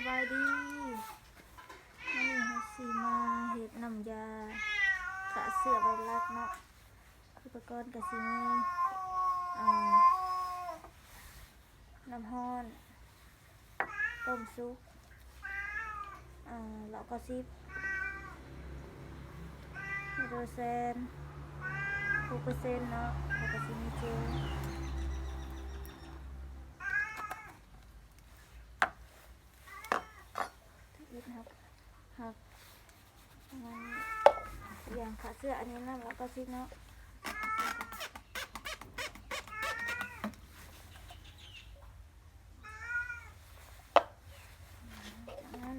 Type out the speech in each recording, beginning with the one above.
ສະບາຍດີ ມື້ນີ້ເຮົາຊິມາເຮັດນ້ຳຢາຂ້າເຊື້ອໄວຣັສເນາະ. ອຸປະກອນກໍຊິມີ ອ່າ ນ້ຳຮ້ອນ ຕົ້ມສຸກ ເອີ ຮ້ອຍເກົ້າສິບ ຮີໂດຣແຊນ ຫົກເປີເຊັນເນາະ ແລ້ວກໍຊິມີເຈວ ທຳອິດຮັບ ຮັບ ປະມານນີ້ ຢ່າງຂ້າເຊື້ອອັນນີ້ນຳ ແລ້ວກໍຊິເນາະ ຈາກນັ້ນ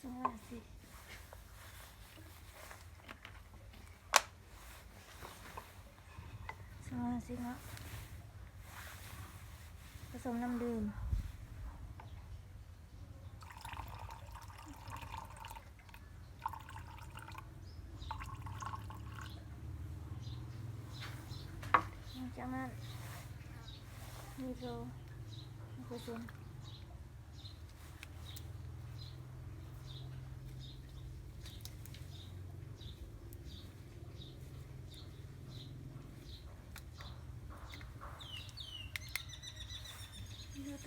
ສອງຮ້ອຍຫ້າສິບ ສອງຮ້ອຍຫ້າສິບເນາະ ປະສົມນ້ຳດື່ມ ຫຼັງຈາກນັ້ນ ມີໂຊ ເປີເຊັນ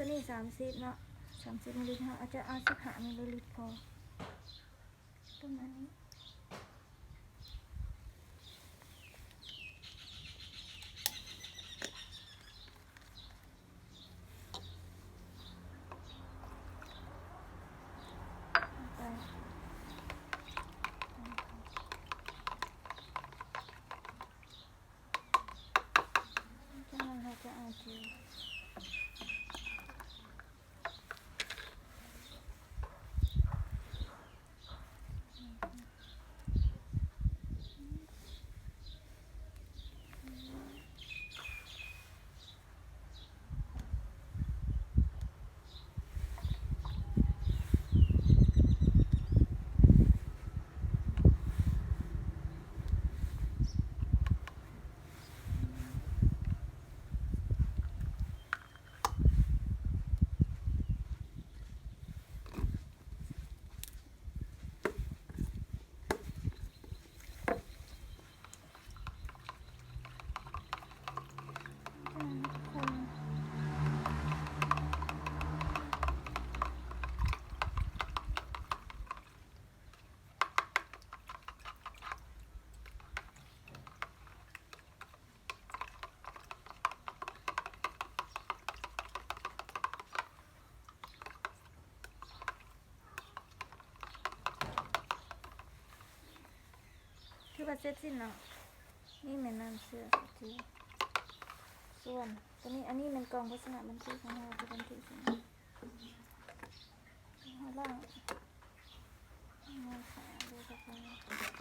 ຕົວນີ້ສາມສິບເນາະ ສາມສິບມິນລີລິດ ເຮົາອາດຈະເອົາສິບຫ້າມິນລີລິດພໍ ປະມານນີ້. ຈາກນັ້ນເຮົາຈະເອົາເຈວ ຖືວ່າເສັດສິ້ນເນາະ. ນີ້ແມ່ນນ້ຳເຊື້ອ ສ່ວນຕົວນີ້ ອັນນີ້ແມ່ນກ່ອງພາຊະນະບັນຈຸຂອງເຮົາ ທີ່ບັນຈຸສິ່ງ ເຮົາລ້າງ ເຮົາລ້າງສະອາດເລີຍ ແລ້ວກໍ